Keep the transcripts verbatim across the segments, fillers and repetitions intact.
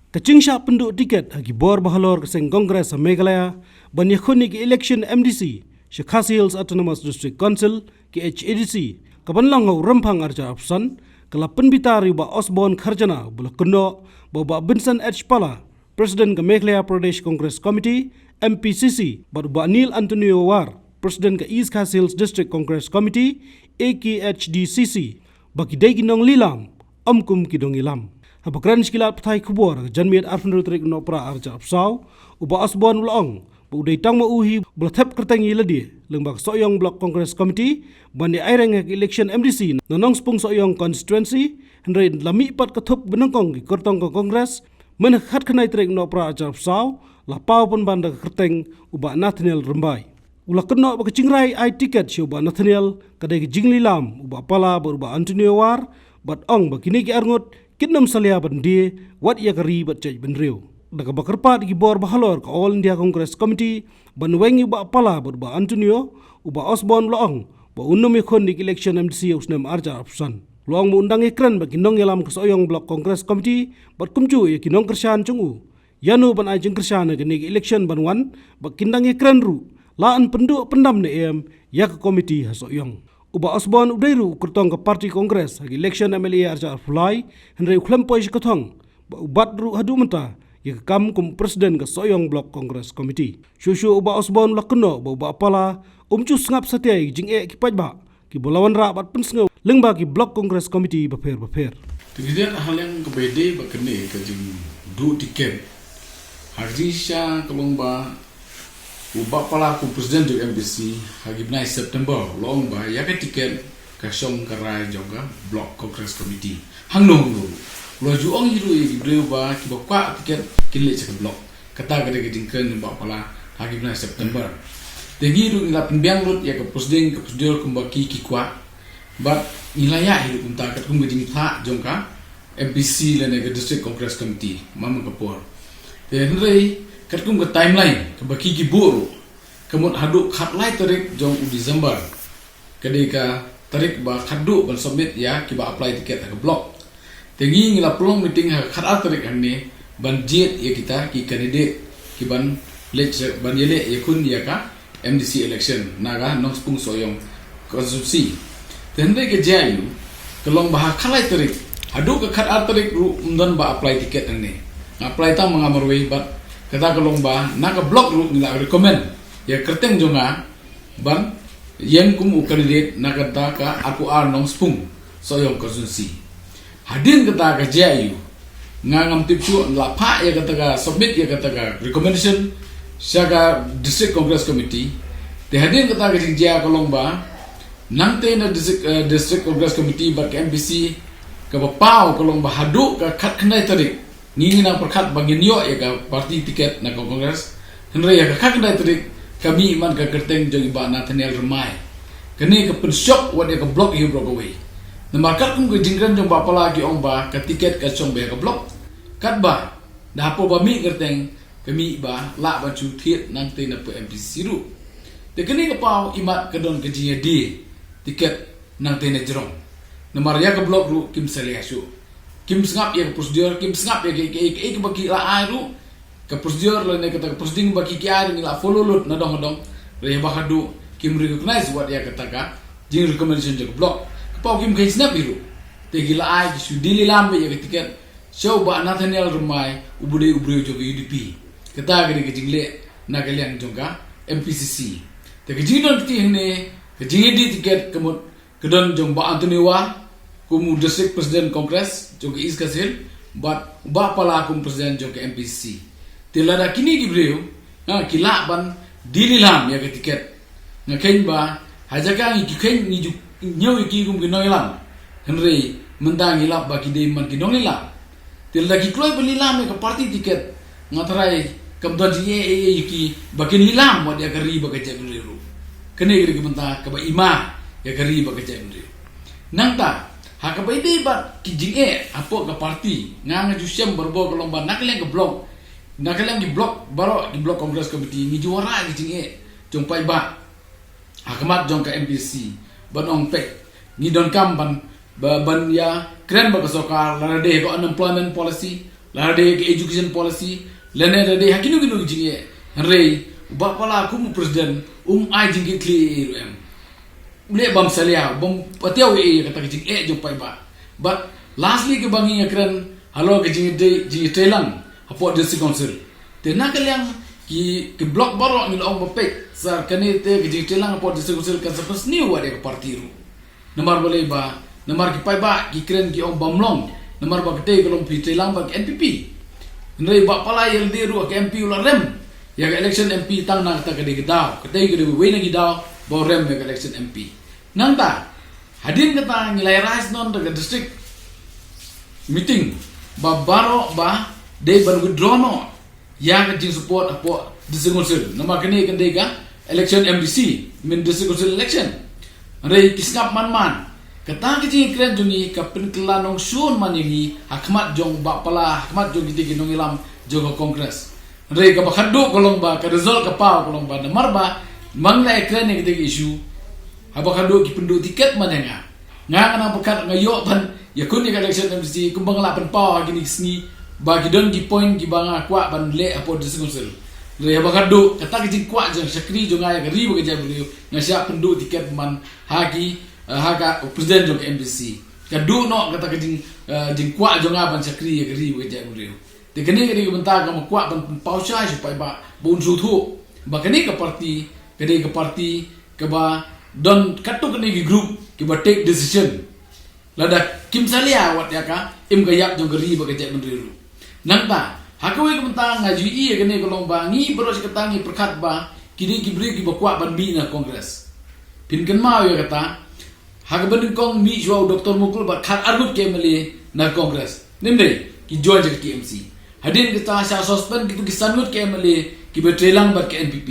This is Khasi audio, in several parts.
Ka jingshah pynduh tiket ha ki bor bahalor ka seng Congress ha Meghalaya ban ïakhun ïa ka election M D C sha Khasi Hills Autonomous District Council, K H A D C, ka ban long ha u Rymphang arhajar arphew san, ka la pynbitar ïa u Bah Osborne Kharjana, ba la kynnoh ba u Bah Vincent H Pala, President ka Meghalaya Pradesh Congress Committee, M P C C, bad u Bah Neil Antonio War, President ka East Khasi Hills District Congress Committee, E K H D C C, ba ki dei ki nonglilam, ym kum ki nongïalam. Haba kren sha ki lad pathai khubor ha ka janmiet arphew hynriew tarik u Nohprah arhajar arphew saw, u Bah Osborne u la ong ba u dei tang ma u hi ba la thep kyrteng ïa lade lyngba ka Sohiong Block Congress Committee ban ïa aireng ha ka election M D C na Nongspung Sohiong Constituency, hynrei la mih pat ka thup ba nyngkong ki kyrtong ka Congress, myn ha ka khatkhyndai tarik u Nohprah arhajar arphew saw, la paw pynban da ka kyrteng u Bah Nathaniel Rymbai. U la kynnoh ba ka jingrai ai tiket sha u Bah Nathaniel ka dei ka jinglilam u Bah Pala bad u Bah Antonio War, bad ong ba kine ki arngut kin ym salia ban die wat ïa ka ri bad jaitbynriew. Da kaba kyrpad ïa ki bor bahalor ka All India Congress Committee ban weng ïa u Bah Pala bad u Bah Antonio, u Bah Osborne u la ong ba un ym ïakhun ïa ka election M D C ha u snem arhajar arphew san. U la ong ba un dang ïakren bad ki nongïalam ka Sohiong Block Congress Committee bad kumjuh ïa ki nongkyrshan jong u ïano ban ai jingkyrshan ha kane ka election ban wan, bad kin dang ïakren ruh la yn pynduh pyndam ne em ïa ka komiti ha Sohiong. U Bah Osborne u dei ruh u kyrtong ka party Congress ha ka election M L A arhajar arphew lai, hynrei u khlem poi sha ka thong, bad u bat ruh haduh mynta ïa ka kam kum u President ka Sohiong Block Congress Committee. Shuh shuh u Bah Osborne u la kynnoh ba u Bah Pala um ju sngap satia ïa ki jingeh ki paidbah kiba la wanrah bad pynsngew lyngba ki Block Congress Committee bapher bapher. Te ki dei ha liang kaba ïadei bad kane ka jingduh tiket, ha ka jingshisha ka long ba u Bah Pala kum President jong M P C C ha ki bnai September u la ong ba ïa ka tiket ka shong ka rai jong ka Block Congress Committee. Hangno hangno ruh u la ju ong hi ruh ïa ki briew ba kiba kwah tiket kin leit sha ka Block. Kata ka dei ka jingkren jong u Bah Pala ha ki bnai September. Te ngi ruh ngi la pynbiang lut ïa ka proceeding, ka procedure kumba ki ki kwah. Bad ngi la ïa hi ruh kumta katkum ka jingthoh jong ka M P C C lane ka District Congress Committee man man ka por. Te hynrei katkum ka timeline kaba ki ki buh ruh, ka mut haduh khatlai tarik jong u December, ka dei ka tarik ba khatduh ban submit ïa kiba apply tiket ha ka Block. Te ngi ngi la pynlong meeting ha ka khatar tarik hangne ban jied ïa kita ki candidate ki ban leit, ban ïaleh ïakhun ïa ka M D C election na ka Nongspung Sohiong Constituency. Te hynrei ka jia aïu, ka long ba ha khatlai tarik haduh ka khatar tarik ruh ym don ba apply tiket hangne. Nga apply tang ma nga marwei bad kata ka long ba na ka Block ruh ngi la recommend ïa ka kyrteng jong nga ban ïeng kum u candidate na kata ka arphew ar Nongspung Sohiong Constituency. Hadien kata ka jia aïu, nga ngam tip shuh, la phah ïa kata ka, submit ïa kata ka recommendation sha ka District Congress Committee. Te hadien kata ka jingjia ka long ba nangta na District, eh, District Congress Committee bad ka M P C C kaba paw ka long ba haduh ka khatkhyndai tarik ngi ngi nang pyrkhat ba ngin ïoh ïa ka party tiket na ka Congress. Hynrei ïa ka khatkhyndai tarik ka mih man ka kyrteng jong i Bah Nathaniel Rymbai. Kane ka pynshok wat ïa ka Block hi baroh kawei. Namar katkum ka jingkren jong Bah Pala ki ong ba ka tiket ka shong beit ha ka Block. Katba da hapoh ba mih kyrteng ka mih ba lah ban shu thied nangta na pdeng M P C C ruh. Te kane ka paw imat ka don ka jingïadie tiket nangta na jrong. Namar ïa ka Block ruh kim salia shuh. Kim sngap ïa ka procedure, kim sngap ïa ka, ka, ka, ka ba ki la ai ruh. Ka procedure lane kata ka proceeding ba ki ki ai ruh ngi la follow lut na dong na dong. Hynrei ba haduh kim recognize wat ïa kata ka jing recommendation jong ka Block. Ka paw kim kheiñ sngap hi ruh. Te ki la ai ki shu die lilam beit ïa ka tiket sha u Bah Nathaniel Rymbai uba dei u briew jong ka U D P. Kata ka dei ka jingleh na ka liang jong ka M P C C. Te ka jingdon kti hangne, ka jingïadie tiket ka mut ka don jong Bah Anthony War kum u District President Congress jong ka East Khasi Hills bad u Bah Pala kum President jong ka M P C C. Te lada kine ki briew, ha, ki lah ban die lilam ïa ka tiket, nga kheiñ ba ha jaka ngi ki kheiñ ngi ju ñiew ïa ki kum ki nongïalam. Hynrei mynta ngi lap ba ki dei man ki nongïalam. Te lada ki kloi ban lilam ïa ka party tiket, nga tharai kam don jingeh ei ei ïa ki ba kin lilam wat ïa ka ri bad ka jaitbynriew ruh. Kane ka dei ka bynta kaba i ma ïa ka ri bad ka jaitbynriew. Nangta ha kaba ïadei bad ki jingeh hapoh ka party, nga nga ju shem barabor ka long ba na ka liang ka Block, na ka liang ki Block baroh, ki Block Congress Committee, ngi ju wanrah ki jingeh jong paidbah ha khmat jong ka M P C C ban ong peit, ngi donkam ban, ba, ban ïa kren bad ka sorkar lada dei ka unemployment policy Lada dei ka education policy, lane lada dei ha kino kino ki jingeh. Hynrei u Bah Pala kum u president um ai jingkitkhlieh ei ei ruh em. U leh bym salia, bym patiaw ei ei ïa kata ka jingeh jong paidbah. But lastly kaba ngi ïakren halor ka jingïadei, jingïatreilang hapoh District Council. Te na ka liang ki, ki block baroh ngi la ong ba peit, sa kane te ka jingïatreilang hapoh District Council kan sa pynsniew wat ïa ka party ruh. Namar balei ba, namar ki paidbah ki kren ki ong bym long, namar ba katei ka long phi treilang bad ka N P P. Hynrei Bah Pala ïa lade ruh ka M P u la rem ïa ka election M P tang na kata ka dei ka daw, katei ka dei kawei na ki daw ba u rem ïa ka election M P. Nangta hadien kata ngi la ïa raise noh da ka district meeting ba baroh ba dei ban withdraw noh ïa ka jingsupport hapoh District Council. Namar kane kan dei ka election M D C, min District Council election. Hynrei ki sngap man man. Kata ka jingkren jong ngi ka pynkylla nongshun man ïa ngi ha khmat jong Bah Pala, ha khmat jong kitei ki nongïalam jong ka Congress. Hynrei kaba khatduh ka long ba ka result ka paw ka long ba namar ba ma ngi la ïakren ïa kitei ki issue, haba khatduh ki pynduh tiket man ïa nga. Nga nga nang pyrkhat nga ïoh ban ïakhun ïa ka election M D C kumba nga la pynpaw ha kine ki sngi ba ki don ki point kiba nga kwah ban leh hapoh District Council. Hynrei haba khatduh kata ka jingkwah jong shakri jong nga ïa ka ri bad ka jaitbynriew, nga shah pynduh tiket man ha ki, eh, ha ka president jong ka M D C. Ka duh noh kata ka jing, eh, jingkwah jong nga ban shakri ïa ka ri bad ka jaitbynriew. Te kane ka dei ka bynta kaba nga kwah ban pynpaw shai sha u paidbah ba un sngewthuh ba kane ka party ka dei ka party kaba don katto katne ki group kiba take decision. Lada kim salia wat ïa ka im ka ïap jong ka ri bad ka jaitbynriew ruh. Nangta ha kawei ka bynta nga ju ïohi ïa kane ka long ba ngi baroh shi katta ngi pyrkhat ba ki dei ki briew kiba kwah ban mih na Congress. Phin kynmaw ïa kata, ha kaba nyngkong mih shuwa u Doctor Mukul bad khatar ngut ki M L A na Congress. Ym dei, ki join sha ka T M C. Hadien kata shah suspend kito ki san ngut ki M L A kiba treilang bad ka N P P.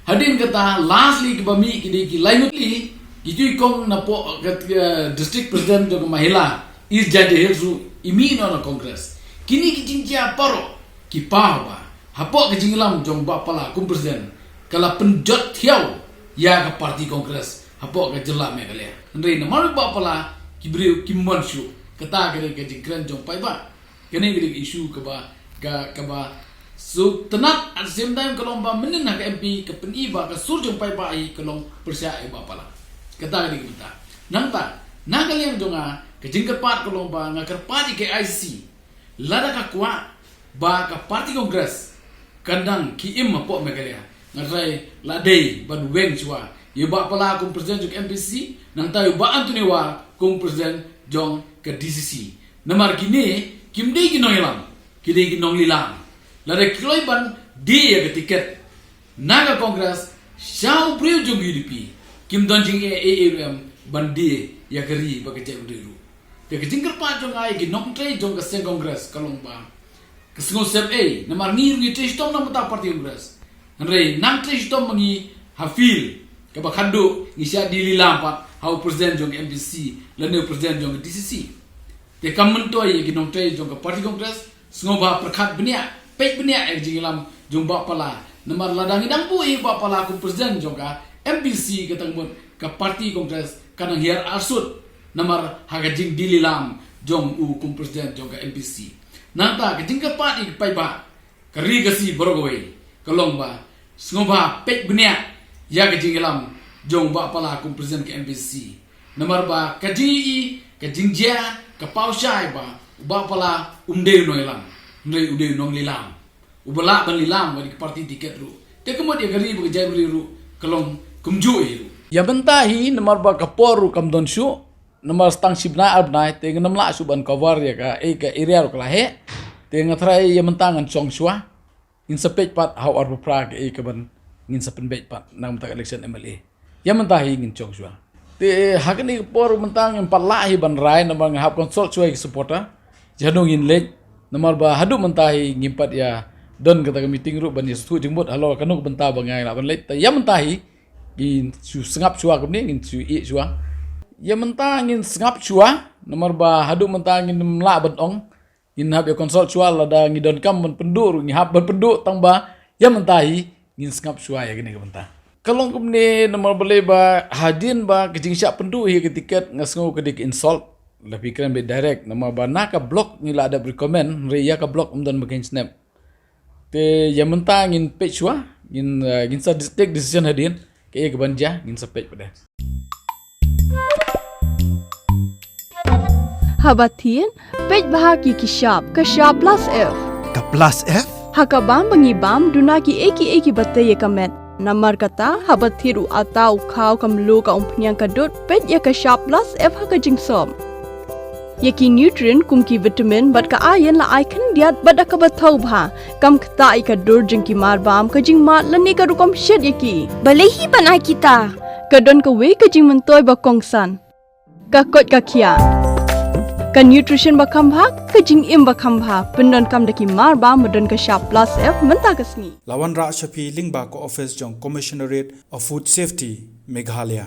Hadien kata lastly kiba mih ki dei ki lai ngut, ki tui kong napoh ka, ka district president jong ka Mahila East Jaintia Hills ruh i mih noh na Congress. Kine ki jingjia baroh ki paw ba hapoh ka jingïalam jong Bah Pala kum president ka la pynjot thiaw ïa ka party Congress hapoh ka jylla Meghalaya. Hynrei namar Bah Pala ki briew kim mon shuh. Kata ka dei ka jingkren jong paidbah. Kane ka dei ka issue kaba, ka, kaba sngewtynnat, at the same time ka long ba mynnin ha ka M P ka pyni ba ka sur jong paidbah hi ka long pyrshah ïa Bah Pala. Kata ka dei ka bynta. Nangta na ka liang jong nga ka jingkyrpad ka long ba nga kyrpad ïa ka I C C. Lada ka kwah ba ka party Congress kan nang ki im hapoh Meghalaya, nga trai la dei ban weng shuwa ïa u Bah Pala kum president jong ka M P C, nangta ïa u Bah Anthony War kum president jong ka D C C. Namar kine kim dei ki nongïalam, ki dei ki nonglilam. Lada ki kloi ban die ïa ka tiket na ka Congress sha u briew jong U D P, kim don jingeh ei ei ruh em ban die ïa ka ri bad ka jaitbynriew ruh. Te ka jingkyrpad jong nga ïa ki nongtrei jong ka seng Congress ka long ba ka sngewsih ei, namar ngi ruh ngi trei shitom na ka bynta party Congress. Hynrei nang trei shitom ma ngi ha field, kaba khatduh ngi shah die lilam pat ha u president jong ka M P C lane u president jong ka D C C. Te kam myntoi ïa ki nongtrei jong ka party Congress, sngewbha pyrkhat bniah, peit bniah ïa ka jingïalam jong Bah Pala. Namar lada ngi dang buh ïa u Bah Pala kum president jong ka M P C, kata ka mut ka party Congress ka nang hiar arsut namar ha ka jingdie lilam jong u kum president jong ka M P C. Nangta ka jingkyrpad ïa ki paidbah ka ri Khasi baroh kawei ka long ba sngewbha peit bniah ïa ka jingïalam jong u Bah Pala kum president ka M P C. Namar ba ka jingïohi, ka jingjia ka paw shai ba u Bah Pala um dei u nongïalam, hynrei u dei u nonglilam. Uba lah ban lilam wat ïa ka party tiket ruh. Te ka mut ïa ka ri bad ka jaitbynriew ruh ka long kumjuh hi ruh. Ïa mynta hi namar ba ka por ruh kam don shuh, namar tang shi bnai ar bnai te ngam lah shuh ban cover ïa ka, eh, ka area ruh ka la heh. Te nga trai ïa mynta ngan shong shuwa. Ngin sa peit pat ha u arphew phra kaei kaban ngin sa pynbeit pat na ka bynta ka election M L A. Ïa mynta hi ngin shong shuwa. Te ha kane ka por mynta ngim pat lah hi ban rai namar nga hap consult shuwa ïa ki supporter. Jano ngin leit, namar ba haduh mynta hi ngim pat ïa don kata ka meeting ruh ban ïa sngewthuh jingmut halor kano ka bynta ba nga lah ban leit. Te ïa mynta hi ngin shu sngap shuwa kumne, ngin shu ïeh shuwa. Ïa mynta ngin sngap shuwa namar ba haduh mynta ngim lah ban ong. Ngin hap ïa consult shuwa, lada ngi donkam ban pynduh ruh ngi hap ban pynduh, tang ba ïa mynta hi ngin sngap shuwa ïa kane ka bynta. Ka long kumne namar balei ba hadien ba ka jingshah pynduh hi ka tiket nga sngew ka dei ka insult. La phi kren beit direct, namar ba na ka block ngi la dep recommend, hynrei ïa ka block ym don ba kin snap. Te ïa mynta ngin peit shuwa, ngin, eh, ngin sa take decision hadien, ka ïa ka ban jia, ngin sa peit pat de. Haba thied, peit bha ki ki shap, ka shap plus F. Ka plus F? Ha ka bam ba ngi bam, duna ki ei ki ei ki ba tei ïa ka met. Namar kata, haba thied u atta u khaw ka mluh ka umphniang ka dud, peit ïa ka shap plus F ha ka jingsop. Ïa ki nutrient kum ki vitamin bad ka iron la ai khyndiat bad da kaba thaw bha. Kam ktah ïa ka dur jong ki mar bam, ka jingmad lane ka rukom shet ïa ki. Balei hi ban ai kita? Ka don kawei ka jingmyntoi ba kongsan. Ka koit ka khiah. Ka nutrition ba kham bha, ka jingim ba kham bha. Pyndonkam da ki mar bam ba don ka shap plus F mynta ka sngi. La wanrah sha phi lyngba ka office jong Commissionerate of Food Safety, Meghalaya.